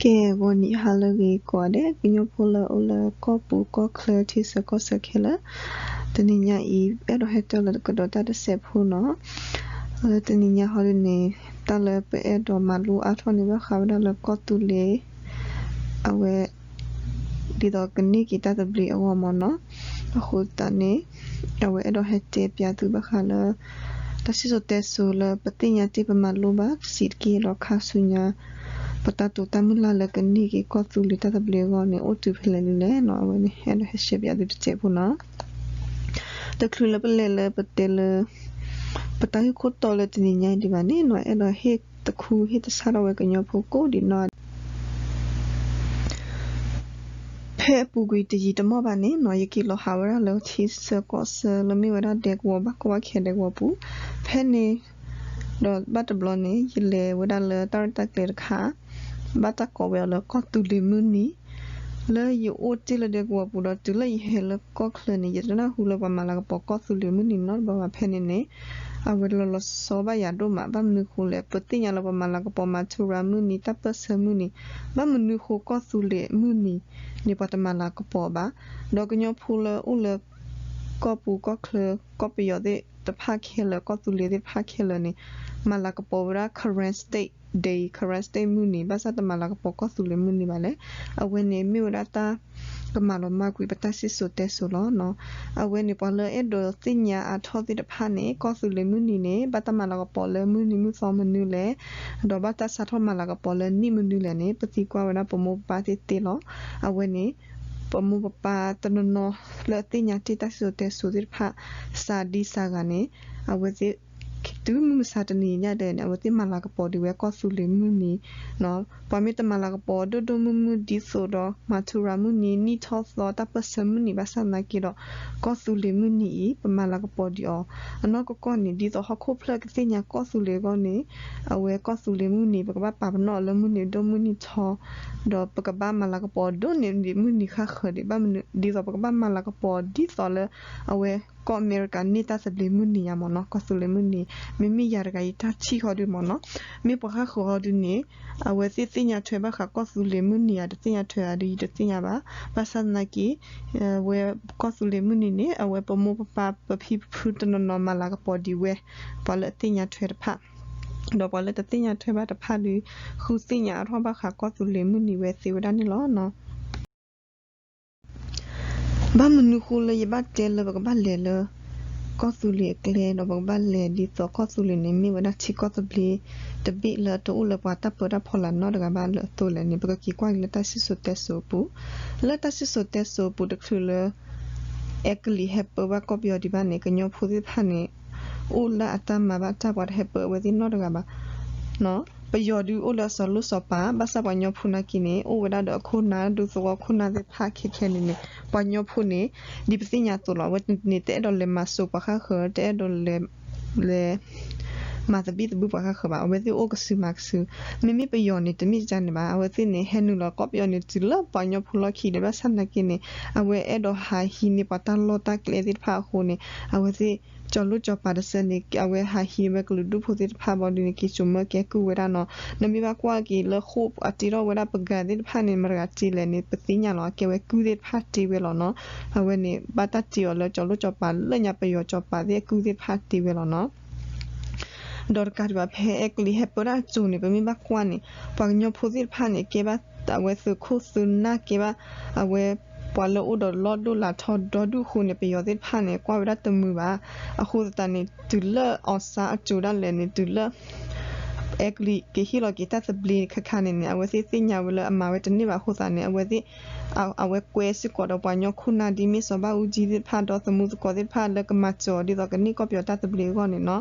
ကဲ ဂီၤနံၤဟါလၢအဂ့ၤကိးဂၤဒဲး ကညီဖိလၢအိၣ်လၢကီၢ်ပူၤကီၢ်ချၢ ထံဆၢကီၢ်ဆၢခဲလၢာ်, တနံၤညါအံၤ အဲၣ်ဒိးဟဲတဲလၢကဒီးတၢ်တစဲးဖိနီၤ. လၢတနံၤညါဟီဒ်န့ၣ် တၢ်လၢပအဲၣ်ဒိးမၤလိအါထီၣ်န့ၣ် ဘၣ်ဃးဝဲဒၣ်လၢကီၢ်သူလ့ၤ အဝဲ ဒ်သိးကန့ၢ်က့ၤတၢ်သဘျ့အဂီၢ်မ့ၢ်နီၤ. အဃိသတးန့ၣ် အဝဲအဲၣ်ဒိးဟဲတဲပၠးသုဘၣ်ဃးလၢ တၢ်စံၣ်စိၤတဲစိၤလၢပသ့ၣ်ညါတ့ၢ်ပမၤလိဘၣ် ပစံးတက့ၢ်ဒီးခါဆူညါ ပတၢ်တိာ်တၢ်မုၢ်လၢ်လၢကန့ၢ်က့ၤကီၢ်သူလ့ၤတၢ်သဘျ့အဂီၢ်န့ၣ် အိၣ်တုၤဖဲလဲၣ်လံလဲၣ်နီၤ. အဝဲန့ၣ် အဲၣ်ဒိးဟဲရှဲပၠးသုတစဲးဖိနီၤ. တချုးလၢပလဲၤလၢပတဲလၢ ပတၢ်ဂ့ၢ်ခိၣ်တီလၢတနံၤညါအံၤဒံးဘၣ်န့ၣ်နီၤ အဲၣ်ဒိးဟ့ၣ်တခူဟ့ၣ်တဆၣ်ထီၣ်ဝဲကညီဖိကိးဒံးနီၢ် ဖဲအပူၤကွံာ်တယံာ်တမီၢ်ဘၣ်န့ၣ်နီၤ ယက့ၤလီၤဟးဝဲဒၣ်လၢထံဆၢကီၢ်ဆၢလၢမ့ၢ်ဝဲဒၣ်ဒဲကဝီၤ ဘၣ်ကီဘၣ်ခဲဒဲကဝီၤပူၤ ဖဲန့ၣ် ဒီးဘၣ်တဘျီန့ၣ် ယလဲၤဝဲဒၣ်လၢတၢ်ရဲၣ်တၢ်ကျဲၤတခါ ဘၣ်တၢ်ကိးဝဲအီၤလၢကီၢ်သူလ့ၤမုၢ်နံၤ လၢယအိၣ်တ့ၢ်လၢဒဲကဝီၤပူၤဒီးတုၤလၢယဟဲလၢကီၢ်ချၢန့ၣ် ယတနၢ်ဟူလၢပှၤမၤလၤကပီၤကီၢ်သူလ့ၤမုၢ်နံၤနီတဘျီဘၣ်ဖဲန့ၣ်န့ၣ် အဝဲလီၤလီၤဆီဆီဘၣ်ယၤဒိၣ်မး ဘၣ်မနုၤဃိလဲၣ် ပသ့ၣ်ညါလၢပှၤမၤလၤကပီၤမၤထူရၤမုၢ်နံၤ တၢ်ပၢၢ်ဆၢမုၢ်နံၤ ဘၣ်မနုၤဃိကီၢ်သူလ့ၤမုၢ်နံၤန့ၣ် ပှၤတမၤလၤကပီၤဘၣ်. ဒီးကညီဖိလၢအိၣ်လၢ ကီၢ်ပူၤကီၢ်ချၢ ကီၢ်ပယီၤသ့ၣ်တဖၣ်ခဲလၢာ် ကီၢ်သူလ့ၤသ့ၣ်တဖၣ်ခဲလၢာ်န့ၣ် မၤလၤကပီၤဝဲဒၣ် Karen State Day Karen State မုၢ်နံၤ ဘၣ်ဆၣ်တမၤလၤကပီၤကီၢ်သူလ့ၤမုၢ်နံၤဘၣ်လဲၣ်. အဝဲန့ၣ်မ့ၢ်ဝဲဒၣ်တၢ်ကမၤလီၤမၢ်ကွံာ်ပတၢ်စံၣ်စိၤတဲစိၤလီၤ. အဝဲန့ၣ်ပှၤလၢအဲၣ်ဒိးသ့ၣ်ညါအါထီၣ်သ့ၣ်တဖၣ်န့ၣ် ကီၢ်သူလ့ၤမုၢ်နံၤန့ၣ် ဘၣ်တၢ်မၤလၤကပီၤလၢမုၢ်နံၤမုၢ်သီမနုၤလဲၣ်, ဒီးဘၣ်တၢ်စးထီၣ်မၤလၤကပီၤလၢနံၣ်မနုၤလဲၣ်န့ၣ် ပသံကွၢ်ဝဲဒၣ်ပမိၢ်ပပၢ်သ့ၣ်သ့ၣ်လီၤ. အဝဲန့ၣ် ပမိၢ်ပပၢ်တနီၤနီၤလၢအသ့ၣ်ညါတ့ၢ်တၢ်စံၣ်စိၤတဲစိၤသ့ၣ်တဖၣ် စှၤဒံစှၤဂၤန့ၣ် အဝဲသ့ၣ် တုၤမုၢ်မဆါတနံၤညါဒဲးန့ၣ် အဝဲသ့ၣ်မၤလၤကပီၤဒံးဝဲကီၢ်သူလ့ၤမုၢ်နံၤ ပှၤမ့ၢ်တမၤလၤကပီၤဒိၣ်ဒိၣ်မုၢ်မုၢ်ဒ်သိးဒီး မၤထူရၤမုၢ်နံၤ နံၣ်ထီၣ်သီတၢ်ပၢၢ်ဆၢမုၢ်နံၤဘၣ်ဆၣ်သနာ်က့ဒီး ကီၢ်သူလ့ၤမုၢ်နံၤအံၤ ပမၤလၤကပီၤဒံးအီၤ အနီၢ်ကီၢ်ကီၢ်န့ၣ် ဒ်သိးဟီၣ်ခိၣ်ဖျၢၣ်ကသ့ၣ်ညါကီၢ်သူလ့ၤအဂီၢ်န့ၣ် အဝဲကီၢ်သူလ့ၤမုၢ်နံၤ ပကဘၣ်ပာ်ပနီၣ်အီၤလၢမုၢ်နံၤဒိၣ်မုၢ်နံၤထီ ဒီးပကဘၣ်မၤလၤကပီၤဒိၣ်န့ၢ်ဒံးမုၢ်နံၤဃၣ်ဃၢၤဒံး ဘၣ်မနုၤဒ်သိးပကဘၣ်မၤလၤကပီၤဒ်သိးလၢ အဝဲကီၢ်အမဲရကၤန့ၢ်တၢ်သဘျ့မုၢ်နံၤယါမ့ၢ်နီၤ ကီၢ်သူလ့ၤမုၢ်နံၤ မ့မ့ၢ်ယၤတဂၤအံၤတၢ်ထံၣ်ဃီဒုမ့ၢ်နီၤ မ့ၢ်ပှၤဃၣ်ဃၢၤဃီဒုန့ၣ် အဝဲသ့ၣ်သ့ၣ်ညါထွဲဘၣ်ဃးကီၢ်သူလ့ၤမုၢ်နံၤဧါ တသ့ၣ်ညါထွဲဧါဒုး ယတသ့ၣ်ညါဘၣ် ဘၣ်ဆၣ်သနာ်က့ အဝဲကီၢ်သူလ့ၤမုၢ်နံၤန့ၣ် အဝဲပမိၢ်ပပၢ်ပဖံပဖုတနီၤနီၤမၤလၤကပီၤဒံးဝဲ ပှၤလၢအသ့ၣ်ညါထွဲတဖၣ် ဒီးပှၤလၢတသ့ၣ်ညါထွဲဘၣ်တဖၣ်ဒုး ဃုသ့ၣ်ညါအါထီၣ်ဘၣ်ဃးကီၢ်သူလ့ၤမုၢ်နံၤဝဲသ့ဝဲဒၣ်န့ၣ်လီၤ. ဘၣ်မနုၤဃိလၢယဘၣ်တဲလၢပကဘၣ်လဲၤလၢ ကီၢ်သူလ့ၤအကျဲ ဒီးပကဘၣ်လဲၤဒ်သိးကီၢ်သူလ့ၤန့ၣ် မ့ၢ်ဝဲဒၣ်ထံကီၢ်သဘျ့တဘ့ၣ်လၢတအိၣ်လၢပှၤတၢ်ပၢတၢ်ဖီလာ်နီတဂၤဘၣ်လၢအသိးလဲၣ်န့ၣ် ပကက့ၤကွၢ်က့ၤလၢတၢ်စံၣ်စိၤတဲစိၤအပူၤ လၢတၢ်စံၣ်စိၤတဲစိၤအပူၤတချုးလၢ အဲကလံးဟဲပၢဘၣ်ကီၢ်ပယီၤဒံးဘၣ်န့ၣ် ကညီဖိသ့ၣ်တဖၣ်န့ၣ် အိၣ်လၢအတၢ်မၤဘၣ်တၢ် ပှၤတဟဲပၢအဝဲသ့ၣ်နီတဂၤဘၣ် ပယီၤဒုးအိၣ်လၢအစီၤလိၣ်စီၤပၤ ဘၣ်ဆၣ်ပှၤကညီဖိနာ်က့န့ၣ် အိၣ်ဝဲဒၣ်ဒီးအခိၣ်နၢ် ဒူသဝီခိၣ်နၢ်သ့ၣ်တဖၣ်ခဲခဲန့ၣ်န့ၣ် ပှၤကညီဖိန့ၣ် ဒ်ပသ့ၣ်ညါအသိးလီၤ အဝဲန့ၣ်တအဲၣ်ဒိးလဲၤမၤစိာ်ပှၤဃၣ်ဃၢၤ တအဲၣ်ဒိးလဲၤ လဲၤ မၤသဘံၣ်သဘုၣ်ပှၤဃၣ်ဃၢၤဘၣ် အဝဲသ့ၣ်အိၣ်ကစုမၤကစု မ့မ့ၢ်ပယီၤန့ၣ် တမ့ၢ်ဒ်န့ၣ်ဘၣ် အဝဲသ့ၣ်န့ၣ် ဟဲနုာ်လီၤကီၢ်ပယီၤန့ၣ် တုၤလၢပှၤကညီဖိလီၢ်ခံန့ၣ် ဘၣ်ဆၣ်သနာ်က့န့ၣ် အဝဲအဲၣ်ဒိးဟးဟံးန့ၢ်ပှၤတၢ်လီၢ်တၢ်ကျဲသ့ၣ်တဖၣ်အဃိန့ၣ် အဝဲသ့ၣ် ကၠီၤလိၣ်ကၠီၤပၤတဆၢန့ၣ် အဝဲဟးဟံးန့ၢ်ဝဲကလုာ်ဒူၣ်ဖိသ့ၣ်တဖၣ်ဘၣ်ဒုးန့ၣ် က့ၤစိာ်မၢကဲကုၢ်ဝဲဒၣ်နီၤ နမ့ၢ်ဘၣ်ကွၢ်က့ၤလၢဃိာ်အတ့ထီၣ်ဝဲဒၣ်ပှၤဂၤသ့ၣ်တဖၣ်န့ၣ် မတၤတဂၤတ့လဲၣ်န့ၣ် ပသ့ၣ်ညါလီၤ အကဲဝဲကုၢ်သ့ၣ်တဖၣ်တ့ဝဲလီၤနီၤ အဝဲန့ၣ် ဘၣ်တၢ်တ့အီၤလၢကၠီၤလိၣ်ကၠီၤပၤလၢညါပယီၤကၠီၤပၤသ့ၣ်အကုၢ်သ့ၣ်တဖၣ်တ့ဝဲလီၤနီၤ ဒီးတကးဒံးဘၣ်ဖဲအဲကလံးဟဲပၢတၢ်အစိၤန့ၣ် ပမ့ၢ်ဘၣ်ကွၢ်န့ၣ် ပှၤကညီဖိသ့ၣ်တဖၣ်န့ၣ် ကဲဘၣ်အဝဲသုးခိၣ်သုးနၢ်ကဲဘၣ် အဝဲ ပှၤလၢအိၣ်ဒီးလီၢ်ဒိၣ်လၤထီဒီဒူၣ်အဃိန့ၣ် ပယီၤသ့ၣ်တဖၣ်န့ၣ် ကွၢ်ဝဲဒၣ်တမုာ်ဘၣ် အဃိသတးန့ၣ် တုၤလၢအီၣ်စါအစိၤဒၣ်လဲာ်န့ၣ် တုၤလၢ အဲကလံးက့ၤဟ့ၣ်လီၤက့ၤတၢ်သဘျ့ခါခါန့ၣ်န့ၣ် အဝဲသ့ၣ်သ့ၣ်ညါဝဲလၢအမၤဝဲတန့ၢ်ဘၣ်အဃိသတးန့ၣ် အဝဲသ့ၣ် အဝဲကွဲစ့ၢ်ကီးဒီးပှၤကညီခိၣ်နၢ်ဒ်မ့ၢ်စီၤဘၣ်အူကၠံသ့ၣ်တဖၣ်ဒီးသမူသကိးသ့ၣ်တဖၣ်လၢကမၤစၢၤအီၤဒ်သိးကန့ၢ်ကီၢ်ပယီၤတၢ်သဘျ့အဂီၢ်န့ၣ်နီၤ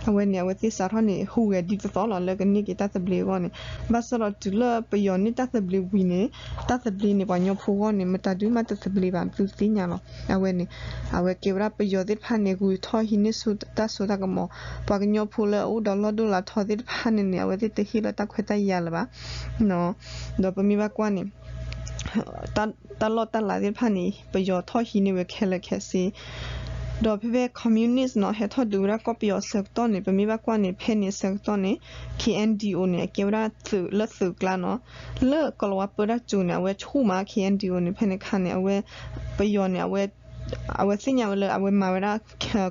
အဝဲန့ၣ် အဝဲသ့ၣ်စးထီၣ်န့ၣ် ဟူးဂဲၤဒ်သိးသိးလီၤလၢကန့ၢ်က့ၤတၢ်သဘျ့အဂီၢ်န့ၣ် ဘၣ်ဆၣ်ဒီးတုၤလၢပယီၤန့ၢ်တၢ်သဘျ့ဝံၤန့ၣ် တၢ်သဘျ့န့ၣ် ပှၤကညီဖိအဂီၢ်န့ၣ် မတၤဒုးမးတသဘျ့ဘၣ် သုသ့ၣ်ညါလီၤ အဝဲန့ၣ် အဝဲကဲဝဲဒၣ်ပယီၤသ့ၣ်တဖၣ်န့ၣ် ဂုၤထီၣ်ဟံးန့ၢ်ဆူတၢ်စိတၢ်ကမီၤ ပှၤကညီဖိလၢအအိၣ်ဒီးလီၢ်ဒိၣ်လၤထီသ့ၣ်တဖၣ်န့ၣ်န့ၣ် အဝဲသ့ၣ်တဟ့ၣ်လၢတၢ်ခွဲးတၢ်ယာ်လၢၤဘၣ် ဒီးပမ့ၢ်ဘၣ်ကွၢ်န့ၣ် တၢ်လီၢ်တၢ်လၤသ့ၣ်တဖၣ်န့ၣ် ပယီၤထီၣ်ဟံးန့ၢ်ဝဲခဲလၢာ်ခဲဆ့ ဒီးဖဲဖဲ communist နီၤ ဟဲထီၣ်ဒုးဝဲဒၣ်ကီၢ်ပယီၤအဆၢကတီၢ်န့ၣ် ပမ့ၢ်ဘၣ်ကွၢ်န့ၣ် ဖဲန့ၣ်အဆၢကတီၢ်န့ၣ် K N D O န့ၣ် အကဲဝဲဒၣ်သုးလၢသုးကျါနီၤ, လၢကီၤလၤဝါပၢတၢ်ကၠိၤန့ၣ် အဝဲဆူၣ်မး K N D O န့ၣ် ဖဲန့ၣ်ခါန့ၣ် အဝဲ ပယီၤန့ၣ် အဝဲ အဝဲသ့ၣ်ညါဝဲလၢအဝဲမၤဝဲဒၣ်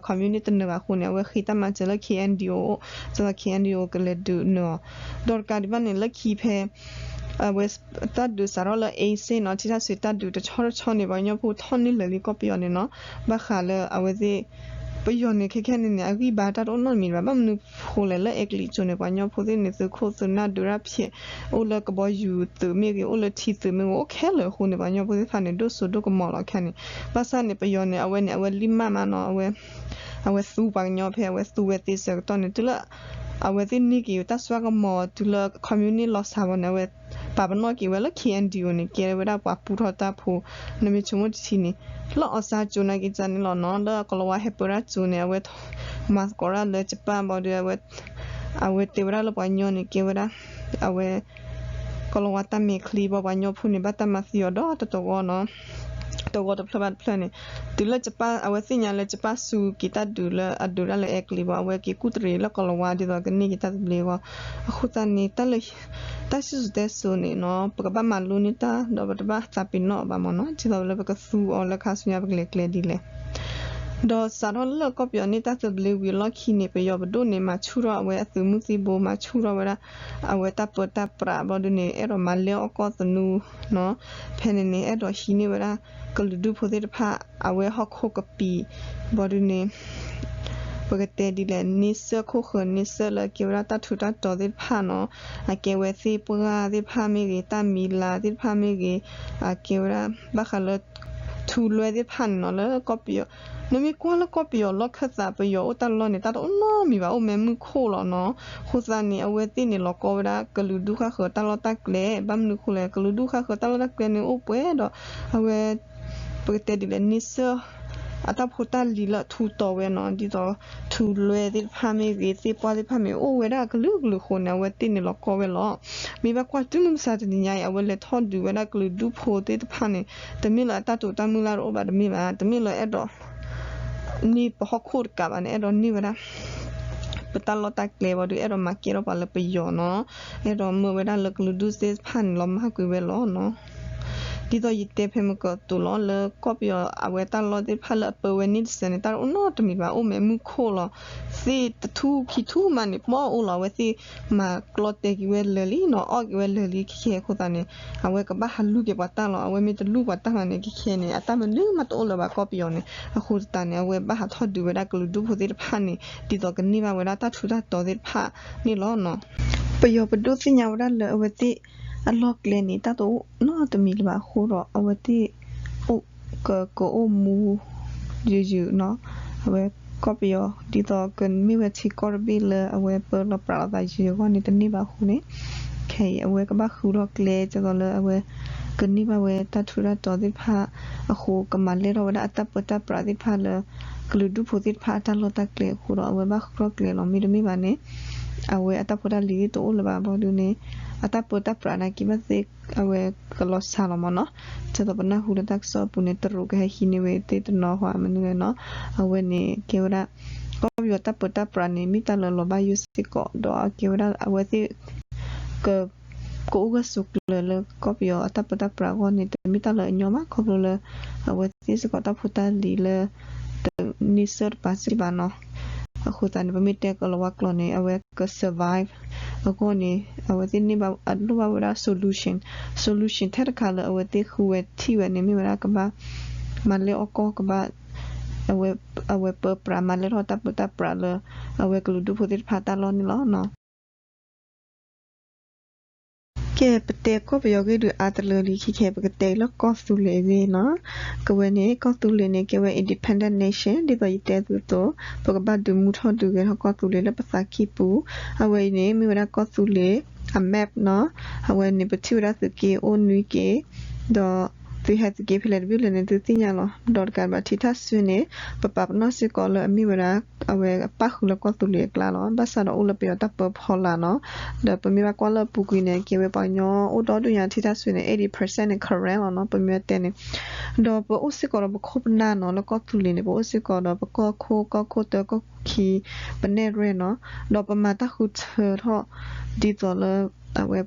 communist တနၢၤဘၣ်အဃိန့ၣ် အဝဲဃ့တၢ်မၤစၢၤလၢ K N D O အိၣ်, ဒ်သိး K N D O ကလဲၤဒုးနၢၤအီၤ, ဒီးတကးဒံးဘၣ်န့ၣ် လၢခံဖဲ အဝဲ တၢ်ဒုးစးထီၣ်လၢ အ့စ့ၣ်နီၤ ထံထၣ်ဆှံတၢ်ဒုးတဆီတဆီန့ၣ် ပှၤကညီဖိထီၣ်န့ၢ်လၢာ်လံကီၢ်ပယီၤန့ၣ်နီၤ, ဘၣ်ဃးလၢအဝဲသ့ၣ် ပယီၤန့ၣ် ခဲခဲန့ၣ်န့ၣ် အဂံၢ်ဘါတၢ်တအိၣ်နီတမံၤဘၣ်, ဘၣ်မနုၤဃိလဲၣ် လၢအဲကလံးကၠိန့ၣ် ပှၤကညီဖိသ့ၣ်န့ၣ် သုးခိၣ်သုးနၢ်ဒုးတၢ်ဖျဲး, အိၣ်လၢကဘီယူၤသုးမ့ၢ်ဂ့ၤ အိၣ်လၢထံသုးမ့ၢ်ဂ့ၤ အိၣ်ခဲလၢာ်အဃိန့ၣ် ပှၤကညီဖိသ့ၣ်တဖၣ်န့ၣ် ဒိၣ်စိဒိၣ်ကမီၤလီၤခဲန့ၣ်, ဘၣ်ဆၣ်န့ၣ် ပယီၤန့ၣ် အဝဲန့ၣ် အဝဲလံၣ်မၢ်မးနီၤ အဝဲ အဝဲသူပှၤကညီဖဲအဝဲသူဝဲသ့ဆၢကတီၢ်န့ၣ် တုၤလၢ အဝဲသ့ၣ်န့ၢ်က့ၤတၢ်စိတၢ်ကမီၤ တုၤလၢ communist လီၤစှၤဘၣ်န့ၣ် အဝဲပာ်ပနီၣ်က့ၤဝဲလၢ K N D O န့ၣ် ကဲဝဲဒၣ်ပှၤပူထီၣ်တၢ်ဖိ, နမ့ၢ်ဆိကမိၣ်တထံၣ်န့ၣ် လၢအီၣ်စါကၠိနာ်က့ၤန့ၣ်လီၤနီၤ လၢကီၤလၤဝါဟဲပၢတၢ်ကၠိန့ၣ် အဝဲ မၤသကိးတၢ်လၢကၠပၢ်ဘၣ်ဒီး အဝဲတဲဝဲဒၣ်လၢပှၤကညီန့ၣ် ကဲဝဲဒၣ် အဝဲ ကီၤလၤဝါတၢ်မဲာ်ချံဘၣ် ပှၤကညီဖိန့ၣ် ဘၣ်တၢ်မၤသံအီၤဒီးတဂီၤနီၤ တဂီၤတဖျၢၣ်ဘၣ်တဖျၢၣ်န့ၣ်, တုၤလၢကၠပၢ် အဝဲသ့ၣ်ညါလၢကၠပၢ်စူၤက့ၤတၢ်ဒုးလၢအဒုးဒၣ်လၢအဲကလံးဘၣ် အဝဲက့ၤကူၣ်တရံးလၢကီၤလၤဝါဒ်သိးကန့ၢ်က့ၤတၢ်သဘျ့အဂီၢ်, အဃိသတးန့ၣ် တၢ်လၢ တၢ်စံၣ်စိၤတဲစိၤန့ၣ်နီၤ ပကဘၣ်မၤလိန့ၢ်တၢ် ဒီးပတဘၣ်သးပ့ၤနီၣ်အီၤဘၣ်မ့ၢ်နီၤ ဒ်သိးလၢပကသူအီၤလၢခါဆူညါပကလဲၤကျဲဒ်လဲၣ် ဒီးစးထီၣ်လၢကီၢ်ပယီၤန့ၢ်တၢ်သဘျ့ဝံၤအလီၢ်ခံန့ၣ် ပယီၤပဒိၣ်န့ၣ် မၤဆူၣ်ထီၣ်အဝဲအသုးမုၢ်သံၣ်ဘိ မၤဆူၣ်ထီၣ်ဝဲဒၣ် အဝဲတၢ်ပၢတၢ်ပြးဘၣ်ဒုးန့ၣ် အဲၣ်ဒိးမၤလဲၢ်အီၣ်ကီၢ်သနူနီၤ, ဖဲန့ၣ်န့ၣ် အဲၣ်ဒိးဟံးန့ၢ်ဝဲဒၣ် ကလုာ်ဒူၣ်ဖိသ့ၣ်တဖၣ် အဝဲဟီၣ်ခိၣ်ကပံာ်ဘၣ်ဒုးန့ၣ် ပကတဲဒ်လဲၣ် န့ဆၢၣ်ခိၣ်ဃၢၤ န့ဆၢၣ်လၢအကဲဝဲဒၣ်တၢ်ထူးတၢ်တီၤသ့ၣ်တဖၣ်နီၤ, အကဲဝဲသ့ၣ်ပှၢ်သ့ၣ်တဖၣ်မ့ၢ်ဂ့ၤ တၢ်မံၤလၤသ့ၣ်တဖၣ်မ့ၢ်ဂ့ၤ, အကဲဝဲဒၣ် ဘၣ်ဃးလၢ ထူလွဲသ့ၣ်တဖၣ်န့ၣ်နီၤ လၢကီၢ်ပယီၤ, နမ့ၢ်ကွၢ်လၢကီၢ်ပယီၤလီၢ်ခၢၣ်သး ပယီၤအိၣ်တၢ်လီၢ်န့ၣ် တၢ်တအိၣ်နီတမံၤဘၣ် အိၣ်မဲာ်မုၢ်ခိၣ်လီၤနီၤ, အဃိသတးန့ၣ် အဝဲသ့ၣ်န့ၣ် လီၤကီဝဲဒၣ်ကလုာ်ဒူၣ်ဃၣ်ဃၢၤတၢ်လီၢ်တၢ်ကျဲ, ဘၣ်မနုၤအဃိလဲၣ် ကလုာ်ဒူၣ်ဃၣ်ဃၢၤတၢ်လီၢ်တၢ်ကျဲန့ၣ်အိၣ်ပှဲၤဒီး အဝဲ ပကတဲဒ်လဲၣ် န့ဆၢၣ် အတၢ်ဖိတၢ်လံၤလၢအထူးတီၤဝဲနီၤ, ဒ်သိး ထူလွဲသ့ၣ်တဖၣ်မ့ၢ်ဂ့ၤ သ့ၣ်ပှၢ်သ့ၣ်တဖၣ်မ့ၢ်ဂ့ၤ အိၣ်ဝဲဒၣ်အကလုာ်ကလုာ်အဃိန့ၣ် အဝဲသ့ၣ်န့ၣ်လီၤကီဝဲလီၤ. မ့ၢ်ဘၣ်ကွၢ်တုၤမုၢ်မဆါတနံၤညါအံၤ အဝဲလဲၤထီၣ်ဒုးဝဲဒၣ်ကလုာ်ဒူၣ်ဖိသ့ၣ်တဖၣ်န့ၣ် တမ့ၢ်လၢအတၢ်တိာ်တၢ်မုၢ်လၢ်တအိၣ်ဘၣ်တမ့ၢ်ဘၣ်, တမ့ၢ်လၢအဲၣ်ဒိး န့ၢ်ပဟီၣ်ခိၣ်တကးဘၣ်န့ၣ် အဲၣ်ဒိးန့ၢ်ဝဲဒၣ် ပတၢ်လီၢ်တၢ်ကျဲဘၣ်ဒီး အဲၣ်ဒိးမၤကဲထီၣ်ပှၤလၢပယီၤနီၤ, အဲၣ်ဒိးမၢဝဲဒၣ်လၢကလုာ်ဒူၣ်သ့ၣ်တဖၣ်န့ၣ် လီၤမၢ်ကွံာ်ဝဲလီၤနီၤ. ဒ်သိးယတဲဖဲမုၢ်ကီၢ်သိးလီၤ လၢကီၢ်ပယီၤအဝဲတၢ်လီၢ်သ့ၣ်တဖၣ်လၢအပၢဝဲန့ၣ်တစၢၤန့ၣ် တၢ်တအိၣ်နီတမံၤဘၣ် အိၣ်မဲာ်မုၢ်ခိၣ်လီၤ. သ့ၣ်တထူၣ်ခံထူၣ်မးန့ၣ် ပှီၢ်အိၣ်လီၤ အဝဲသ့ၣ်မၤကျီတဲာ်က့ၤဝဲလၢာ်လံနီၤ အီၣ်က့ၤဝဲလၢာ်လံ ခဲခဲအဃိသတးန့ၣ် အဝဲကဘၣ်ဟးလူၤက့ၤပှၤတၢ်လီၤ. အဝဲမ့ၢ်တလူၤပှၤတၢ်ဘၣ်န့ၣ် ခဲခဲန့ၣ် အတၢ်မနုၤမးတအိၣ်လၢၤဘၣ်ကီၢ်ပယီၤန့ၣ် အဃိသတးန့ၣ် အဝဲဘၣ်ဟးထီၣ်ဒုးဝဲဒၣ်ကလုာ်ဒူၣ်ဖိသ့ၣ်တဖၣ်န့ၣ် ဒ်သိးကန့ၢ်ဘၣ်ဝဲဒၣ်တၢ်ထူးတၢ်တီၤသ့ၣ်တဖၣ်န့ၣ်လီၤနီၤ. ပယီၤပဒိၣ်သ့ၣ်ညါဝဲဒၣ်လၢအဝဲသ့ၣ်အလီၢ်ကျဲန့ၣ် တၢ်တအိၣ်နီတမံၤလၢၤဘၣ်အဃိဒီး အဝဲသ့ၣ်အိၣ်ကကအိၣ်မူယုာ်ယုာ်နီၤ. အဝဲကီၢ်ပယီၤ ဒ်သိးကမ့ၢ်ဝဲထံကီၢ်တဘ့ၣ်လၢအဝဲပၢလီၤပြးလိာ်သးယုာ်ယုာ်အဂီၢ်န့ၣ် တန့ၢ်ဘၣ်အဃိန့ၣ် ခဲအံၤအဝဲကဘၣ်ဃုထီၣ်ကျဲ ဒ်သိးလၢအဝဲကန့ၢ်ဘၣ်ဝဲတၢ်ထူးတၢ်တီၤသ့ၣ်တဖၣ်အဃိ ကမၤလဲၢ်ထီၣ်ဝဲဒၣ်အတၢ်ပၢတၢ်ပြးသ့ၣ်တဖၣ်လၢ ကလုာ်ဒူၣ်ဖိသ့ၣ်တဖၣ်အတၢ်လီၢ်တၢ်ကျဲအဃိဒီး အဝဲဘၣ်ဃုထီၣ်ကျဲလီၤ. မ့တမ့ၢ်ဘၣ်န့ၣ် အဝဲအတၢ်ဖိတၢ်လံၤသ့ၣ်တအိၣ်လၢၤဘၣ်ဘၣ်ဒုးန့ၣ် အတၢ်ပၢတၢ်ပြးနာ်က့ဘၣ်သ့ၣ် အဝဲကလီၤစှၤလီၤမ့ၢ်နီၤ. ဒ်သိးပနၢ်ဟူလၢတၢ်ကစီၣ်အပူၤန့ၣ် တရူးကဟဲဟံးန့ၢ်ဝဲသ့ၣ်တနီၤဃီမနုၤလဲၣ်နီၤ. အဝဲန့ၣ်ကဲဝဲဒၣ် ကီၢ်ပယီၤတၢ်ပၢတၢ်ပြးန့ၣ် မ့ၢ်တၢ်လၢလီၤဘၣ်ယိၣ်စ့ၢ်ကီး ဒီးအကဲဝဲဒၣ်အဝဲသ့ၣ် က ကအိၣ်ဂၢၢ်ဆိးကျၢၤလၢကီၢ်ပယီၤအတၢ်ပၢတၢ်ပြးအဂီၢ်န့ၣ် တမ့ၢ်တၢ်လၢအညီဘၣ် ခီဖျိလၢ အဝဲသ့ၣ်စ့ၢ်ကီးတၢ်ဖိတၢ်လံၤလၢ တန့ဆၢၣ်တပာ်စ့ၢ်ကီးဘၣ်နီၤ. အဃိသတးန့ၣ် ပမ့ၢ်တဲကီၤလၤဝါကျိာ်န့ၣ် အဝဲက survive အဂီၢ်န့ၣ် အဝဲသ့ၣ်န့ၢ်ဘၣ်အလိၣ်ဘၣ်ဝဲဒၣ် solution solution ထဲတခါလၢအဝဲသ့ၣ်ဃုဝဲထံၣ်ဝဲန့ၣ် မ့ၢ်ဝဲဒၣ်ကဘၣ် မၤလဲၢ်အီၣ်ကီၢ် ကဘၣ် အဝဲပၢပြး မၤလဲၢ်ထီၣ်တၢ်ပၢတၢ်ပြးလၢ အဝဲကလုာ်ဒူၣ်ဖိသ့ၣ်တဖၣ်တၢ်လီၢ်န့ၣ်လီၤနီၤ. ကဲ ပတဲကီၢ်ပယီၤဂ့ၢ်ဒုးအါတလၢလံ ခဲခဲ ပကတဲအံၤလၢကီၢ်သူလ့ၤအဂ့ၢ်နီၤ. ကဝဲန့ၣ် ကီၢ်သူလ့ၤန့ၣ် ကဲဝဲ independent nation ဒ်သိးယတဲသုအသိး ပကဘၣ်ဒုးမူထီၣ်ဒုးဂဲၤထီၣ်ကီၢ်သူလ့ၤလၢပသးကံၢ်ပူၤ. အဝဲအံၤန့ၣ် မ့ၢ်ဝဲဒၣ်ကီၢ်သူလ့ၤအ map နီၤ. အဝဲန့ၣ် ပထံၣ်ဝဲဒၣ်သုးက့အိၣ်နွံက့ၤ ဒီး သုဟဲသုက့ၤဖဲလဲၣ်တဘ့ၣ်လဲၣ်န့ၣ် သုသ့ၣ်ညါလီၤ. ဒီးတကးဒံးဘၣ် ထံထၣ်စွ့န့ၣ် ပပာ်ပနီၣ်စ့ၢ်ကီးလၢအမ့ၢ်ဝဲဒၣ် အဝဲအပၣ်ဃုာ်လၢကီၢ်သူလ့ၤအကျါလီၤ. ဘၣ်ဆၣ်ဒီးအိၣ်လၢပယီၤတၢ်ပၢဖီလာ်နီၤ. ဒီးပမ့ၢ်ဘၣ်ကွၢ်လၢအပူၤကွံာ်န့ၣ် အကဲဝဲပှၤကညီအိၣ်ဒီဒူၣ်ညါ ထံထၣ်စွ့န့ၣ် eighty percent န့ၣ် Karen လီၤနီၤ ပမ့ၢ်တဲန့ၣ်. ဒီးပအိၣ်စ့ၢ်ကီးဒီးပခိၣ်ပနၢ်နီၤ လၢကီၢ်သူလ့ၤန့ၣ် ပအိၣ်စ့ၢ်ကီးဒီးပကီၢ်ခိၣ် ကီၢ်ခိၣ်တၢ ကီၢ်ခံ ပနဲၣ်ရွဲၣ်နီၤ. ဒီးပမၤတၢ်ဃုထၢထီၣ် ဒ်သိးလၢ အဝဲ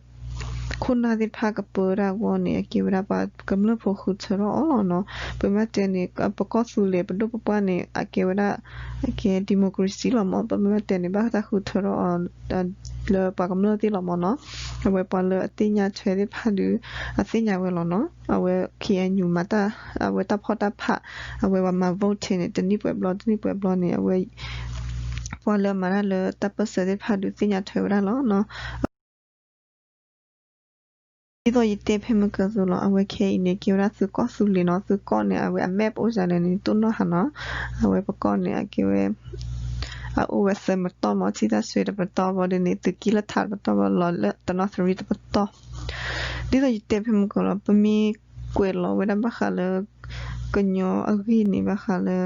ခိၣ်နၢ်သ့ၣ်တဖၣ်ကပၢတၢ်အဂီၢ်န့ၣ် အကဲဝဲဒၣ်ပှၤကမျၢၢ်ဖိဃုထၢထီၣ်အီၤလီၤနီၤ. ပမ့ၢ်တဲန့ၣ် ပကီၢ်သူလ့ၤ ပဒိၣ်ပပှၢ်န့ၣ် အကဲဝဲဒၣ် အကဲ democracy လီၤမး. ပမ့ၢ်တဲန့ၣ် ဘၣ်တၢ်ဃုထၢထီၣ်အီၤ လၢပှၤကမျၢၢ်သ့ၣ်လီၤမးနီၤ. အဝဲပှၤလၢအသ့ၣ်ညါထွဲသ့ၣ်တဖၣ်ဒုး အသ့ၣ်ညါဝဲလီၤနီၤ. အဝဲ K N U မၤတၢ် အဝဲတၢ်ဖီၣ်တၢ်ဖး အဝဲပှၤမၤ vote န့ၣ် တနံၣ်ပှဲၤဘျီ တနံၣ်ပှဲၤဘျီန့ၣ် အဝဲ ပှၤလၢအမၤတၢ်လၢတၢ်ပၢၢ်ဆၢသ့ၣ်တဖၣ်ဒုးသ့ၣ်ညါထွဲဝဲဒၣ်လီၤနီၤ. ဒ်သိးယတဲဖဲမုၢ်ကၢၤအသိးလီၤ. အဝဲခဲအံၤန့ၣ် ကဲဝဲဒၣ်သုးကီၢ်သူလ့ၤနီၤ. သုးကီၢ်န့ၣ် အဝဲအ map အိၣ်စ့ၢ်လဲၣ်န့ၣ် တိၢ်နီၣ်ဟးနီၤ. အဝဲပကီၢ်န့ၣ် အကဲဝဲ အအိၣ်ဝဲသၢပတီၢ်မး ထံထၣ်စွ့တပတီၢ်ဘၣ်ဒီးန့ၣ် သုးက့လွံၢ်ထးတပတီၢ်ဘၣ် လီၤလၢတနီသရံၣ်တပတီၢ်. ဒ်သိးယတဲဖဲမုၢ်ကၢၤလီၤ. ပမ့ၢ်ကွဲးလီၤဝဲဒၣ်ဘၣ်ဃးလၢ ကညီအဂ့ၢ်န့ၣ် ဘၣ်ဃးလၢ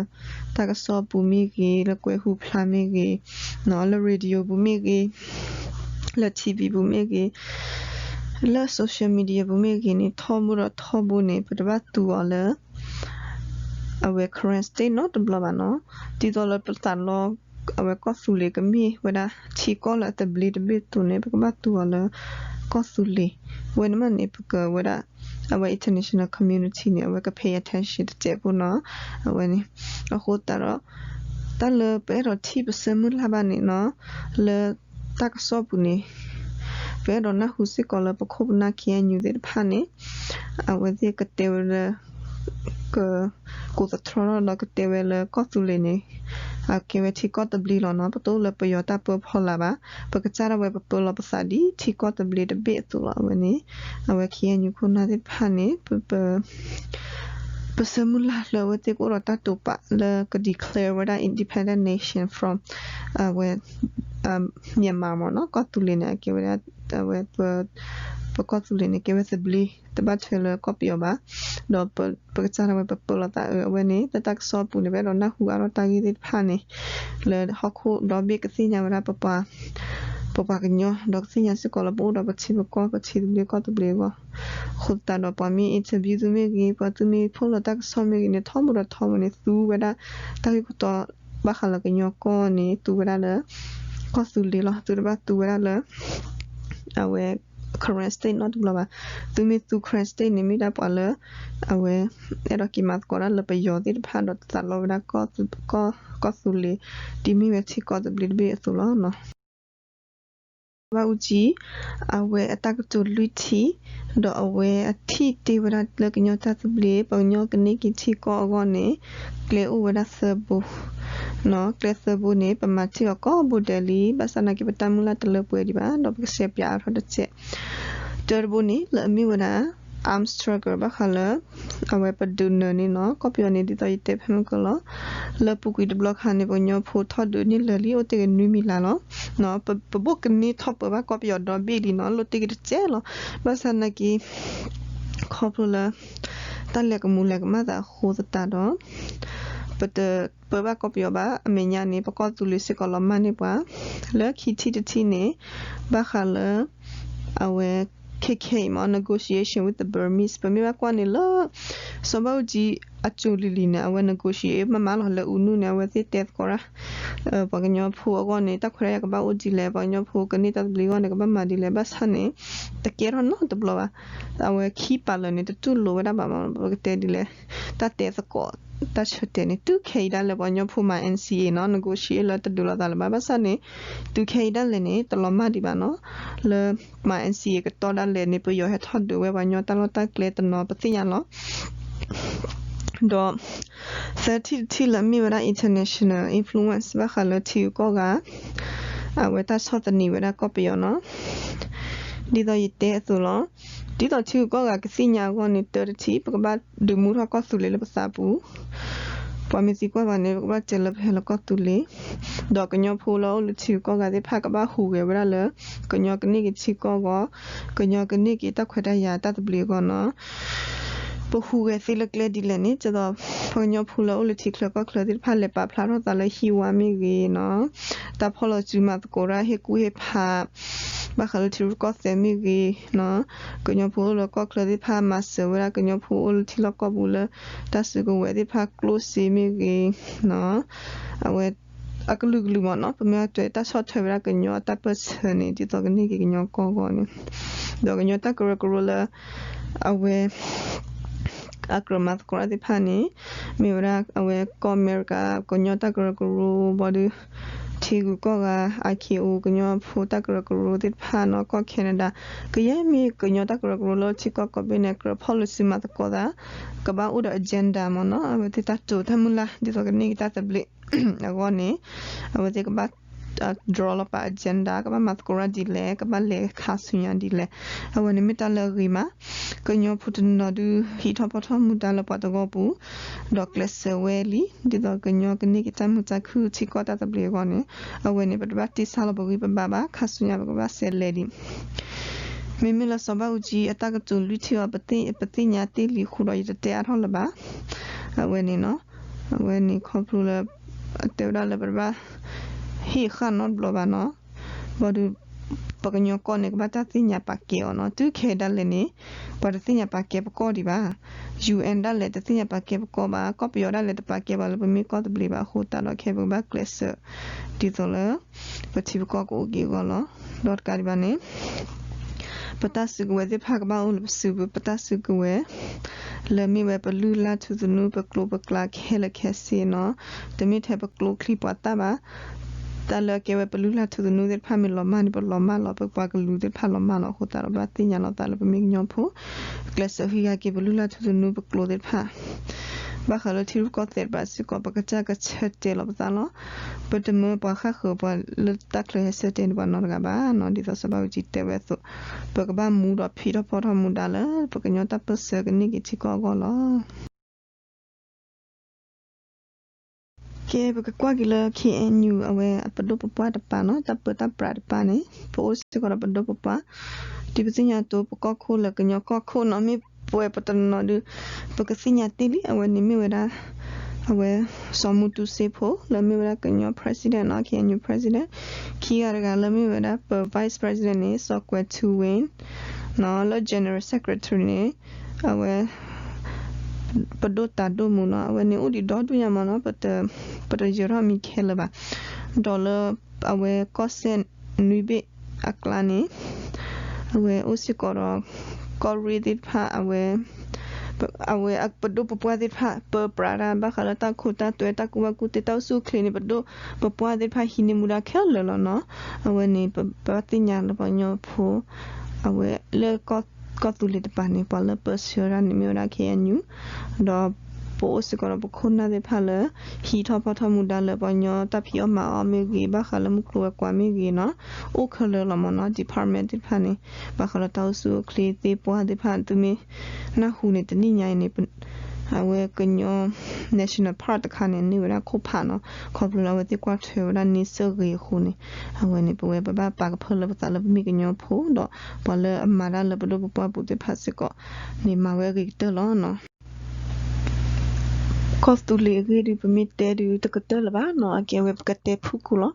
တၢ်ကစီၣ်ပူၤမ့ၢ်ဂ့ၤ, လၢကွဲးဟူဖျါမ့ၢ်ဂ့ၤ, လၢ radio ပူၤမ့ၢ်ဂ့ၤ, လၢ ထံၣ်ဝံၣ် ပူၤမ့ၢ်ဂ့ၤ, လၢ social media ပူၤမ့ၢ်ဂ့ၤန့ၣ် ထီဘိဒီးထီဘိန့ၣ် ပတဘၣ်သူအီၤလၢ အဝဲ Karen State နီတဘျီဘၣ်နီၤ. ဒ်သိးလၢပသးလီ အဝဲကီၢ်သူလ့ၤကမ့ၢ်ဝဲဒၣ် ထံကီၢ်လၢအသဘျ့တဘ့ၣ်အသိးန့ၣ် ပကဘၣ်သူအီၤလၢ ကီၢ်သူလ့ၤ. ဝဲန့ၣ်မးန့ၣ် ပကဝဲဒၣ် အဝဲ international community န့ၣ် အဝဲက pay attention တစဲးဖိနီၤ. အဝဲန့ၣ် အဃိသတးဒီး တၢ်လၢပအဲၣ်ဒိးထံၣ်ပဆၢမုၢ်လၢ်ဘၣ်န့ၣ်နီၤ လၢတၢ်ကစီၣ်ပူၤန့ၣ် ပအဲၣ်ဒိးနၢ်ဟူစ့ၢ်ကီးလၢပခိၣ်ပနၢ် K N U သ့ၣ်တဖၣ်န့ၣ် အဝဲသ့ၣ်ကတဲဝဲလၢ က ကိးသတြီထီၣ်ဒီးကတဲဝဲလၢကီၢ်သူလ့ၤန့ၣ် အကဲဝဲထံကီၢ်သဘျ့လီၤနီၤ. ပတအိၣ်လၢပယီၤတၢ်ပၢဖီလာ်ဘၣ်. ပကစၢ်ဒၣ်ဝဲပပၢလီၤပသးဒ်ထံကီၢ်သဘျ့တဘ့ၣ်အသိးလီၤ. အဝဲန့ၣ် အဝဲ K N U ခိၣ်နၢ်သ့ၣ်တဖၣ်န့ၣ် ပ ပဆၢမုၢ်လၢ်လၢအဝဲသ့ၣ်ကအိၣ်ဒီးတၢ်တိာ်ပာ်လၢက declare ဝဲဒၣ် independent nation from အဝဲ Myanmar မ့ၢ်နီၤ. ကီၢ်သူလ့ၤန့ၣ် အကဲဝဲဒၣ် အဝဲ ပကီၢ်သူလ့ၤန့ၣ် ကဲဝဲသဘျ့ တဘၣ်ထွဲလၢကီၢ်ပယီၤဘၣ်. ဒီးပကစၢ်ဒၣ်ဝဲပပၢလီၤသးအၢ အဝဲန့ၣ် လၢတၢ်ကစီၣ်ပူၤန့ၣ် ပအဲၣ်ဒိးနၢ်ဟူအါထီၣ်တၢ်ဂ့ၢ်သ့ၣ်တဖၣ်န့ၣ် လၢဟီၣ်ခိၣ်ဒီဘ့ၣ်ကသ့ၣ်ညါဝဲဒၣ်ပပှၤ ပပှၤကညီ ဒီးကသ့ၣ်ညါစ့ၢ်ကီးလၢပအိၣ်ဒီးပထံပကီၢ် ပထံသဘျ့ကီၢ်သဘျ့အဂီၢ်. အဃိသတးဒီးပှၤမ့ၢ် interview သုမ့ၢ်ဂ့ၤ, ပှၤသုမ့ၢ်ဖီၣ်လီၤတၢ်ကစီၣ်မ့ၢ်ဂ့ၤန့ၣ် ထီဘိဒီးထီဘိန့ၣ် သူဝဲဒၣ်တၢ်ဂ့ၢ်ခိၣ်တီ ဘၣ်ဃးလၢကညီကီၢ်န့ၣ် သူဝဲဒၣ်လၢ ကီၢ်သူလ့ၤလီၤ. သုတဘၣ်သူဝဲဒၣ်လၢ အဝဲ Karen State နီတဘျီဘၣ်. သုမ့ၢ်သူ Karen State န့ၣ် မ့ၢ်ဒၣ်ပှၤလၢ အဝဲ အဲၣ်ဒိးက့ၤမၤသကိးတၢ်လၢပယီၤသ့ၣ်တဖၣ်ဒီးသးလီဝဲဒၣ် ကီၢ်သူလ့ၤ ဒ်မ့ၢ်ဝဲထံကီၢ်သဘျ့တဘ့ၣ်အသိးလီၤ. ဘၣ်အူကၠံ အဝဲအတၢ်ကတိၤလွံၢ်ထံၣ် ဒီးအဝဲအထံၣ်တ့ၢ်ဝဲဒၣ်လၢကညီတၢ်သဘျ့ ပှၤကညီကန့ၢ်က့ၤထံကီၢ်အဂီၢ်န့ၣ် ကျဲအိၣ်ဝဲဒၣ်သၢဘိ, ကျဲသၢဘိန့ၣ် ပမၤထံၣ်အီၤကိးဘိဒဲးလံ, ဘၣ်ဆၣ်နာ်က့ ပတၢ်မုၢ်လၢ်တလၢပှဲၤဒံးဘၣ် ဒီးပကရှဲပၠးအါထီၣ်တစဲး. တၢတဘိန့ၣ် လၢအမ့ၢ်ဝဲဒၣ် arm struggle ဘၣ်ဃးလၢ အဝဲပဒုးနၢၤန့ၣ်နီၤ ကီၢ်ပယီၤန့ၣ် ဒ်သိးယတဲဖဲမုၢ်ကၢၤလီၤ. လၢပူၤကွံာ်တဘျီခါန့ၣ် ပှၤကညီဖိထီၣ်ဒုးန့ၢ်လၢာ်လံ အိၣ်တ့ၢ်ကနွံမံၤလါလီၤ. ပဘိၣ်ကန့ၢ်ထီၣ်ပၢဘၣ်ကီၢ်ပယီၤဒီဘ့ၣ်လံနီၤ လိၣ်တ့ၢ်က့ၤတစဲးလီၤ. ဘၣ်ဆၣ်နာ်က့ ခီဖျိလၢ တၢ်လဲၤကမူၤလဲၤကမၣ်သးအဃိသတးဒီး ပတပၢဘၣ်ကီၢ်ပယီၤဘၣ် အမဲာ်ညါန့ၣ် ပကီၢ်သူလ့ၤစ့ၢ်ကီးလီၤမၢ်န့ၢ်ပှၤ. လၢခံထံၣ်တထံၣ်န့ၣ် ဘၣ်ဃးလၢ အဝဲ ခဲခဲအံၤမ့ၢ် negotiation with the Burmese ပမ့ၢ်ဘၣ်ကွၢ်န့ၣ်လၢ စီၤဘၣ်အူကၠံအစိၤလံၤလံၤန့ၣ် အဝဲ negotiate မ့ၢ်မးလီၤ လၢအူနုၣ်န့ၣ် အဝဲသ့ၣ်တဲသကိးတၢ် ပှၤကညီဖိအဂီၢ်န့ၣ် တၢ်ခွဲးတၢ်ယာ်ကဘၣ်အိၣ်ဒ်လဲၣ် ပှၤကညီဖိကန့ၢ်တၢ်သဘျ့အဂီၢ်န့ၣ် ကဘၣ်မၤဒ်လဲၣ် ဘၣ်ဆၣ်န့ၣ် တကဲထီၣ်နီတဘျီဘၣ်. အဝဲခံပာ်လၢာ်န့ၣ် တတူၢ်လိာ်ဝဲဒၣ်ဘၣ်မး ပကတဲဒ်လဲၣ် တၢ်တဲသကိး တၢ်ဆၢတဲာ်န့ၣ် တုၤခဲအံၤဒၣ်လဲာ် ပှၤကညီဖိမၤ N C A နီၤ negotiate လၢတဒုးလိာ်သးလၢၤဘၣ် ဘၣ်ဆၣ်န့ၣ် တုၤခဲအံၤဒၣ်လဲာ်န့ၣ် တလီၤမၢ်ဒံးဘၣ်နီၤ လၢမၤ N C A ကတီၢ်ဒၣ်လဲာ်န့ၣ် ပယီၤဟဲထီၣ်ဒုးဝဲပှၤကညီတၢ်လီၢ်တၢ်ကျဲတနီၤ ပသ့ၣ်ညါလီၤ. ဒီး သၢထံၣ်တထံၣ်လၢအမ့ၢ်ဝဲဒၣ် international influence ဘၣ်ဃးလၢထံဂုၤကီၢ်ဂၤ အဝဲတၢ်ဆီၣ်သနံးဝဲဒၣ်ကီၢ်ပယီၤနီၤ ဒ်သိးယတဲအသိးလီၤ. ဒ်သိးထံဂုၤကီၢ်ဂၤကသ့ၣ်ညါအဂီၢ်န့ၣ် တၢတထံၣ် ပကဘၣ်ဒုးမူထီၣ်ကီၢ်သူလ့ၤလၢပသးပူၤ ပှၤမ့ၢ်သံကွၢ်ပှၤန့ၣ် ပကဘၣ်တဲလၢပဟဲလၢကီၢ်သူလ့ၤ ဒီးကညီဖိလၢအိၣ်လၢထံဂုၤကီၢ်ဂၤသ့ၣ်တဖၣ် ကဘၣ်ဟူးဂဲၤဝဲဒၣ်လၢ ကညီကန့ၢ်က့ၤထံကီၢ်အဂီၢ် ကညီကန့ၢ်က့ၤတၢ်ခွဲးတၢ်ယာ်တၢ်သဘျ့အဂီၢ်နီၤ. ပဟူးဂဲၤသ့လၢကျဲဒ်လဲၣ်န့ၣ် ဒ်သိး ပှၤကညီဖိလၢအိၣ်လၢထံချၢကီၢ်ချၢသ့ၣ်တဖၣ် လဲၤပာ်ဖျါထီၣ်သးလၢဟံၣ်ဝါမ့ၢ်ဂ့ၤနီၤ, တၢ်ဖီၣ်လိာ်စုမၤသကိးတၢ် ဟ့ၣ်ကူၣ်ဟ့ၣ်ဖး ဘၣ်ဃးလၢထံရူၢ်ကီၢ်သဲးမ့ၢ်ဂ့ၤနီၤ, ကညီဖိအိၣ်လၢကီၢ်ချၢသ့ၣ်တဖၣ် မၤစၢၤဝဲဒၣ်ကညီဖိအိၣ်လၢထံလီၢ်ကီၢ်ပူၤလၢ တၢ်စုကဝဲၤသ့ၣ်တဖၣ်ကျိၣ်စ့မ့ၢ်ဂ့ၤနီၤ, အဝဲ အကလုာ်ကလုာ်မ့ၢ်နီၤ, ပမ့ၢ်တဲတၢ်ဆီၣ်ထွဲဝဲဒၣ်ကညီတၢ်ပၢၢ်ဆၢန့ၣ် ဒ်သိးကန့ၢ်က့ၤကညီကီၢ်အဂီၢ်န့ၣ်, ဒီးကညီတၢ်ကရၢကရိလၢ အဝဲ အကြၢးမၤသကိးတၢ်သ့ၣ်တဖၣ်န့ၣ် မ့ၢ်ဝဲဒၣ်အဝဲကီၢ်အမဲရကၤ ကညီတၢ်ကရၢကရိဘၣ်ဒီး ထံဂုၤကီၢ်ဂၤ I K O ကညီဖိတၢ်ကရၢကရိသ့ၣ်တဖၣ်နီၤ, ကီၢ် Canada ကယဲၢ်မ့ၢ်ကညီတၢ်ကရၢကရိလၢထံကီၢ်ကိးဘ့ၣ်န့ၣ် ကြၢးဖီၣ်လိာ်စုမၤသကိးသး ကဘၣ်အိၣ်ဒီး agenda မ့ၢ်နီၤ, အဝဲသ့ၣ်တၢ်တိာ်တၢ်မုၢ်လၢ် ဒ်သိးကန့ၢ်က့ၤတၢ်သဘျ့ အဂီၢ်န့ၣ် အဝဲသ့ၣ်ကဘၣ် draw လီၤပာ် agenda ကဘၣ်မၤသကိးတၢ်ဒ်လဲၣ် ကဘၣ်လဲၤခါဆူညါဒ်လဲၣ်, အဝဲန့ၣ်မ့ၢ်တၢ်လၢအဂ့ၤမး, ကညီဖိတနီၤဒုးဟံးထီၣ်ဖီၣ်ထီၣ်မူဒါလၢပှၤတဂီၢ်ပူၤ, ဒီးကျဲးစၢးဝဲလံ ဒ်သိးကညီကန့ၢ်က့ၤတၢ်မုာ်တၢ်ခုၣ်ထံကီၢ်တၢ်သဘျ့အဂီၢ်န့ၣ်, အဝဲန့ၣ် ပတဘၣ်တ့ဆါလီၤပဂံၢ်ပဘါဘၣ်, ခါဆူညါပကဘၣ်စဲးလဲၤဒံး မ့မ့ၢ်လၢစီၤဘၣ်အူကၠံအတၢ်ကတိၤလွံၢ်ထံၣ်အီၤ ပသ့ၣ်ညါတ့ၢ်လံအဃိဒီး ယတတဲအါထီၣ်လၢၤဘၣ်. အဝဲန့ၣ်နီၤ, အဝဲန့ၣ်ခီဖျိလၢ အတဲဝဲဒၣ်လၢပတဘၣ် ဟ့ၣ်ဃာ်နီတဘျီဘၣ်နီၤ, ဘၣ်ဒီး ပကညီကီၢ်န့ၣ် ကဘၣ်တၢ်သ့ၣ်ညါပာ်ကဲအီၤနီၤ, တုၤခဲဒၣ်လဲာ်န့ၣ် ပှၤတသ့ၣ်ညါပာ်ကဲပကီၢ်ဒံးဘၣ်, U N ဒၣ်လဲာ်တသ့ၣ်ညါပာ်ကဲပကီၢ်ဘၣ်, ကီၢ်ပယီၤဒၣ်လဲာ်တပာ်ကဲပှၤလၢပမ့ၢ်ကီၢ်သဘျ့ဘၣ်အဃိသတးဒီး ခဲပကဘၣ်ကျဲးစၢး ဒ်သိးလၢ ပထံပကီၢ်ကအိၣ်က့ၤအဂီၢ်လီၤ. ဒီးတကးဒံးဘၣ်န့ၣ် ပတၢ်စုကဝဲၤသ့ၣ်တဖၣ်ကဘၣ်အိၣ်လၢပစုပူၤ, ပတၢ်စုကဝဲၤ လၢမ့ၢ်ဝဲပလုၢ်လၢ်ထူသနူ ပကျိာ်ပကျါခဲလၢာ်ခဲဆ့နီၤ, တမ့ၢ်ထဲပကျိချံပှၤသၣ်ဘၣ်, တၢ်လၢအကဲဝဲပလုၢ်လၢ်ထူသနူသ့ၣ်တဖၣ်မ့ၢ်လီၤမၢ်န့ၣ် ပလီၤမၢ်လီၤ, ပပှၤကလုာ်သ့ၣ်တဖၣ်လီၤမၢ်လီၤအဃိသတးဒီး ဘၣ်သ့ၣ်ညါလီၤသးလၢပမ့ၢ်ကညီဖိ, ကျဲးစၢးဟံးဃာ်က့ၤပလုၢ်လၢ်ထူသနူ ပကျိာ်သ့ၣ်တဖၣ် ဘၣ်ဃးလၢထံရူၢ်ကီၢ်သဲးတဖၣ်စ့ၢ်ကီး ပကစၢ်ကဆၢတဲာ်လီၤပသးလီၤ. ပတမၢပှၤဃၣ်ဃၢၤပှၤလၢတၢ်ချၢဟဲဆၢတဲာ်န့ၢ်ပှၤနီတဂၤဘၣ်နီၤ, ဒ်သိးစီၤဘၣ်အူကၠံတဲဝဲအသိး, ပကဘၣ်မူဒီးဟံးထီၣ်ဖီၣ်ထီၣ်မူဒါလၢ ပကညီတၢ်ပၢၢ်ဆၢကန့ၢ်က့ၤထံကီၢ်အဂီၢ်လီၤ. ကဲ ပကကွၢ်က့ၤလၢ K N U အဝဲအပဒိၣ်ပပှၢ်တပၤနီၤ, တၢ်ပၢတၢ်ပြးတပၤန့ၣ် ပအိၣ်စ့ၢ်ကီးဒီးပဒိၣ်ပပှၢ်, ဒ်ပသ့ၣ်ညါအသိး ပကီၢ်ခိၣ်လၢကညီကီၢ်ခိၣ်နီၤ, မ့ၢ်ပဝဲပတနီၤနီၤဒုး ပကသ့ၣ်ညါတ့ၢ်လံ, အဝဲန့ၣ်မ့ၢ်ဝဲဒၣ် အဝဲ စီၤမူတူစ့ဖိ လၢမ့ၢ်ဝဲဒၣ်ကညီ president နီၤ, K N U president, ခံဂၤတဂၤလၢမ့ၢ်ဝဲဒၣ်ပ vice president န့ၣ် စီၤကွဲးထူဝ့ၣ်နီၤ, လၢ general secretary န့ၣ် အဝဲ ပဒိၣ်တၤဒိၣ်မူနီၤ, အဝဲန့ၣ်အိၣ်ဒံးဒီဒူၣ်ညါမးနီၤ, ပတ ပတယၢၤထီၣ်မံၤခဲလၢာ်ဘၣ်, ဒီးလၢ အဝဲကီၢ်စဲၣ်နွံဘ့ၣ်အကျါန့ၣ် အဝဲအိၣ်စ့ၢ်ကီးဒီး ကီၢ်ရ့ၣ်သ့ၣ်တဖၣ် အဝဲ အဝဲအပဒိၣ်ပပှၢ်သ့ၣ်တဖၣ် ပၢပြးတၢ် ဘၣ်ဃးလၢတၢ်ခိတၢ်သွဲ တၢ်ကူၣ်ဘၣ်ကူၣ်သ့ တၢ်အိၣ်ဆူၣ်အိၣ်ချ့န့ၣ် ပဒိၣ်ပပှၢ်သ့ၣ်တဖၣ်ဟံးန့ၢ်မူဒါခဲလၢာ်လီၤနီၤ. အဝဲန့ၣ် ပဘၣ်သ့ၣ်ညါလၢပှၤကညီဖိ အဝဲလၢ ကီၢ်သူလ့ၤတပၤန့ၣ် ပှၤလၢပၢဆှၢဒၣ်န့ၣ်မ့ၢ်ဝဲဒၣ် K N U, ဒီးပအိၣ်စ့ၢ်ကီးဒီးပခိၣ်နၢ်သ့ၣ်တဖၣ်လၢ ဟံးထီၣ်ဖီၣ်ထီၣ်မူဒါလၢပှၤကညီတၢ်ဖံးအီၣ်မၤအီၣ်မ့ၢ်ဂ့ၤ, ဘၣ်ဃးလၢမုၢ်ကျိၤဝဲၤကွာ်မ့ၢ်ဂ့ၤနီၤ, အိၣ်ခဲလၢာ်လီၤမးနီၤ, department သ့ၣ်တဖၣ်န့ၣ်, ဘၣ်ဃးလၢတၢ်အိၣ်ဆူၣ်အိၣ်ချ့သ့ပှၢ်သ့ၣ်တဖၣ် သုမ့ၢ်နၢ်ဟူန့ၣ် တနံၣ်ညါအံၤန့ၣ် အဝဲကညီ National Park တခါန့ၣ် န့ၢ်ဝဲဒၣ်ခိၣ်ဖးနီၤ, ခီဖျိလၢအဝဲသ့ၣ်ကွၢ်ထွဲဝဲဒၣ်န့ဆၢၣ်ဂ့ၤအဃိန့ၣ်, အဝဲန့ၣ် ပဝဲပဘၣ်ပာ်ကဖၢလၢပသးလၢပမ့ၢ်ကညီဖိဒီး ပှၤလၢအမၤတၢ်လၢပဒိၣ်ပပှၢ်ပူၤသ့ၣ်တဖၣ်စ့ၢ်ကီးန့ၣ် မၤဝဲအဂ့ၤကတၢၢ်လီၤနီၤ. ကီၢ်သူလ့ၤအဂ့ၢ်ဒုး ပမ့ၢ်တဲဒုးတကတၢၢ်လၢၤဘၣ်နီၤ, အကဲဝဲပကတဲဖုၣ်ကိာ်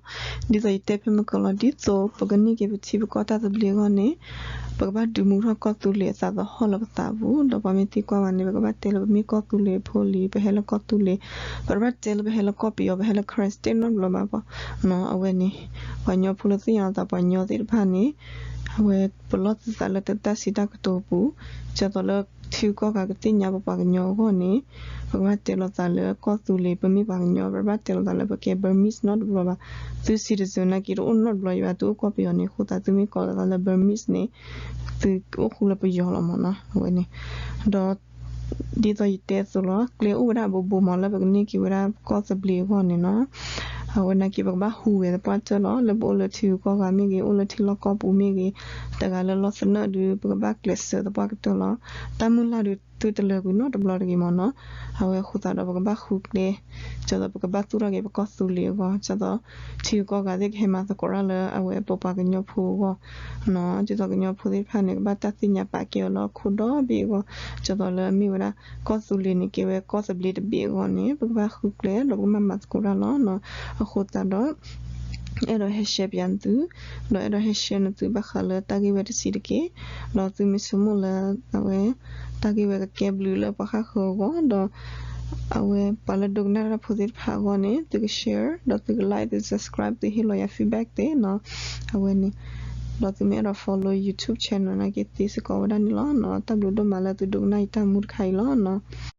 လီၤ. ဒ်သိးယတဲဖဲမုၢ်ကီၤလီၤ, ဒ်သိးပကန့ၢ်က့ၤပထံပကီၢ်တၢ်သဘျ့အဂီၢ်န့ၣ်, ပကဘၣ်ဒုးမူထီၣ်ကီၢ်သူလ့ၤအသးသဟီၣ်လၢပသးပူၤ, ဒီးပှၤမ့ၢ်သံကွၢ်ဝဲန့ၣ် ပကဘၣ်တဲလၢပမ့ၢ်ကီၢ်သူလ့ၤအဖိလံ, ပဟဲလၢကီၢ်သူလ့ၤ, ပတဘၣ်တဲလၢပဟဲလၢကီၢ်ပယီၤ, ပဟဲလၢ Karen State နီတဘျီဘၣ်ပှၤနီၤ. အဝဲန့ၣ် ပှၤကညီဖိလၢသ့ၣ်ညါလီၤသးပှၤကညီသ့ၣ်တဖၣ်န့ၣ်, အဝဲပလီၢ်သုသးလၢတၢ်စံးတၢ်ကတိၤအပူၤ, ဒ်သိးလၢထံဂုၤကီၢ်ဂၤကသ့ၣ်ညါပပှၤကညီအဂီၢ်န့ၣ်, ပကဘၣ်တဲလီၤသးလၢကီၢ်သူလ့ၤ ပမ့ၢ်ပှၤကညီ, ပတဘၣ်တဲလီၤသးလၢပကဲ Burmese နီတဘျီဘၣ်. သု citizen နာ်က့တအိၣ်နီတဘျီအံၤဘၣ်, သုအိၣ်ကီၢ်ပယီၤန့ၣ်အဃိသတး သုမ့ၢ်ကိးလီၤသးလၢ Burmese န့ၣ်, သုအိၣ်ဃူလၢပယီၤလီၤမးနီၤ. အဝဲန့ၣ်, ဒီး ဒ်သိးယတဲအသိးလီၤ, ကျဲအိၣ်ဝဲဒၣ်အဘိဘိမးလၢပကန့ၢ်က့ၤဝဲဒၣ်ကီၢ်သဘျ့အဂီၢ်န့ၣ်နီၤ. အဝဲနာ်က့ပကဘၣ်ဟူးဂဲၤသပှၢ်တၢၢ်လီၤ, လၢပအိၣ်လၢထံဂုၤကီၢ်ဂၤမ့ၢ်ဂ့ၤ, အိၣ်လၢထံလီၢ်ကီၢ်ပူၤမ့ၢ်ဂ့ၤ, တဂၤလၢလီၢ်သနၢၣ်ဒုး ပကဘၣ်ကျဲးစၢးသပှၢ်ကတၢၢ်လီၤ. တၢ်မုၢ်လၢ်ဒုး သုတလၢာ်ကွံာ်နီတဘျီတဂ့ၤမ့ၢ်နီၤ. အဝဲအဃိသတးဒီး ပကဘၣ်ဃုကျဲ ဒ်သိးပကဘၣ်သူၣ်ထီၣ်က့ၤပကီၢ်သူလ့ၤအဂီၢ်, ဒ်သိး ထံဂုၤကီၢ်ဂၤသ့ၣ်ကဟဲမၤသကိးတၢ်လၢ အဝဲပပှၤကညီဖိအဂီၢ်နီၤ. ဒ်သိးကညီဖိသ့ၣ်တဖၣ်န့ၣ် ကဘၣ်တၢ်သ့ၣ်ညါပာ်ကဲအီၤလၢဟီၣ်ခိၣ်ဒီဘ့ၣ်အဂီၢ်, ဒ်သိးလၢအမ့ၢ်ဝဲဒၣ် ကီၢ်သူလ့ၤန့ၣ် ကဲဝဲကီၢ်သဘျ့တဘ့ၣ်အဂီၢ်န့ၣ် ပကဘၣ်ဃုကျဲ ဒီးပကဘၣ်မၤသကိးတၢ်လီၤနီၤ. အဃိသတးဒီး အဲၣ်ဒိးဟဲ share ပၠးသု, ဒီးအဲၣ်ဒိးဟဲ share နသုဘၣ်ဃးလၢတၢ်ဂ့ၢ်ဝဲတဆံးတက့ၢ်. ဒီးသုမ့ၢ်ဆိကမိၣ်လၢ အဝဲ တၢ်ဂ့ၢ်ဝဲကကဲဘျုးလၢပှၤဃၣ်ဃၢၤအဂီၢ် ဒီး အဝဲပှၤလၢဒိကနၣ်တၢ်ဖိသ့ၣ်တဖၣ်အဂီၢ်န့ၣ် သုက share ဒီးသုက like သု subscribe သုဟ့ၣ်လီၤယၤ feedback သ့နီၤ. အဝဲန့ၣ် ဒီးသုမ့ၢ်အဲၣ်ဒိး follow YouTube channel နာ်က့သ့စ့ၢ်ကီးဝဲဒၣ်န့ၣ်လီၤနီၤ. တၢ်ဘျုးဒိၣ်မးလၢသုဒိကနၣ်ယတၢ်မူတခါအံၤလီၤနီၤ.